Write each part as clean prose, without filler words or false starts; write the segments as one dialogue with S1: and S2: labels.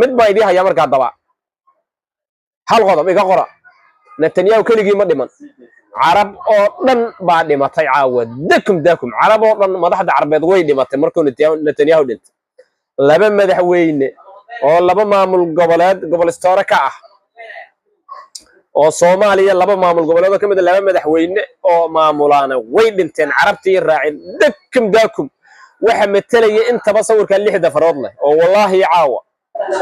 S1: Mid baa idii hayaa markaa daba hal qodob iga qora: Netanyahu keligii ma dhiman, Carab oo dhan baa dhimatay caawa. Dakum dakum, Carab oo dhan, madaxda Carbeed way dhimatay markuu Netanyahu dhintay. Laba madaxweyne oo laba maamul goboleed gobol istoore ka ah oo Soomaaliya, laba maamul goboleed oo ka mid ah, laba madaxweyne oo maamulaana way dhinteen, Carabtii raaceen. Dakum dakum, waxa metelaya intaba sawirka lixda farood leh oo wallaahi caawa.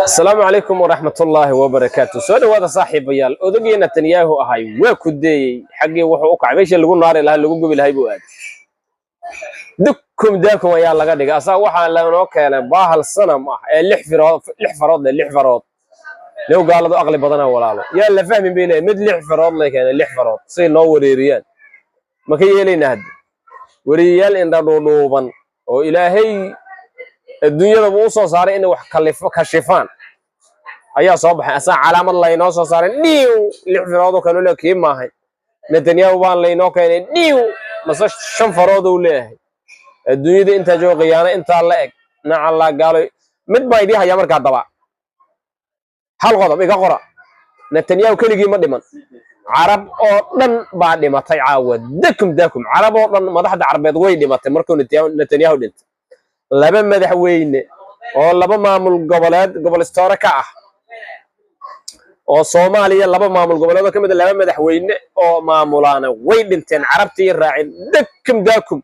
S1: Asalaamu calaykum waraxmatullaahi wabarakaatu. Soo dhawaada, saaxiibayaal. Odagii Netanyahu ahay waa ku deeyey xaggii wuxuu u kacay meeshii lagu naari lahaa, lagu gubi lahay buu aaday. Dukum daakum ayaa laga dhigay. Asaa waxaa lanoo keenay baahal sanam ah ee lix farood, lix farood leh, lix farood. Low gaaladu aqli badana, walaalo, yaa la fahmin bay leeyahay. Mid lix farood leh keenay, lix farood say noo wareeriyaan. Ma ka yeelaynaa hadda weriyayaal indha dhuudhuuban oo Ilaahay adduunyadaba u soo saaray inay wax kalifo kashifaan ayaa soo baxay. Asaa calaamad laynoo soo saaray, dhiw, lix faroodoo kale le kii maahay. Netanyahu baan laynoo keenay, dhiw, mase shan farood uu leeyahay. Adduunyada intaa jooga khiyaano intaa la eg nacallaa gaaloy. Mid baa idii hayaa markaa daba hal qodob iga qora: Netanyahu keligii ma dhiman, Carab oo dhan baa dhimatay caawa. Dakum dakum, Carab oo dhan, madaxda Carbeed way dhimatay markuu Netanyahu dhintay. Laba madaxweyne oo laba maamul goboleed gobol istoore ka ah oo Soomaaliya, laba maamul goboleed oo ka mid ah, laba madaxweyne oo maamulaana way dhinteen, Carabtii raaceen. Dakum dakum,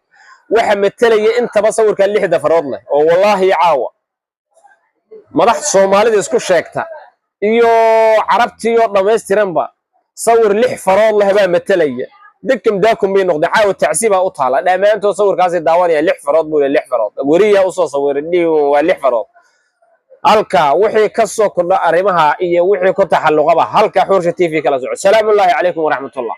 S1: waxa metelaya intaba sawirka lixda farood leh oo wallaahi caawa madax Soomaalida isku sheegta iyo Carabtii oo dhammaystiranba sawir lix farood leh baa metelaya. Dakum daakum bay noqday caawa. Tacsiibaa u taala dhammaantood, sawirkaasay daawanayaan. Lix farood buu leeyahay, lix farood weriyaa usoo sawiray, dhiw, waa lix farood. Halka wixii ka soo kordha arrimaha iyo wixii ku taxalluqaba halka Xuursha TV kala soco. Salaamullaahi calaykum waraxmatullah.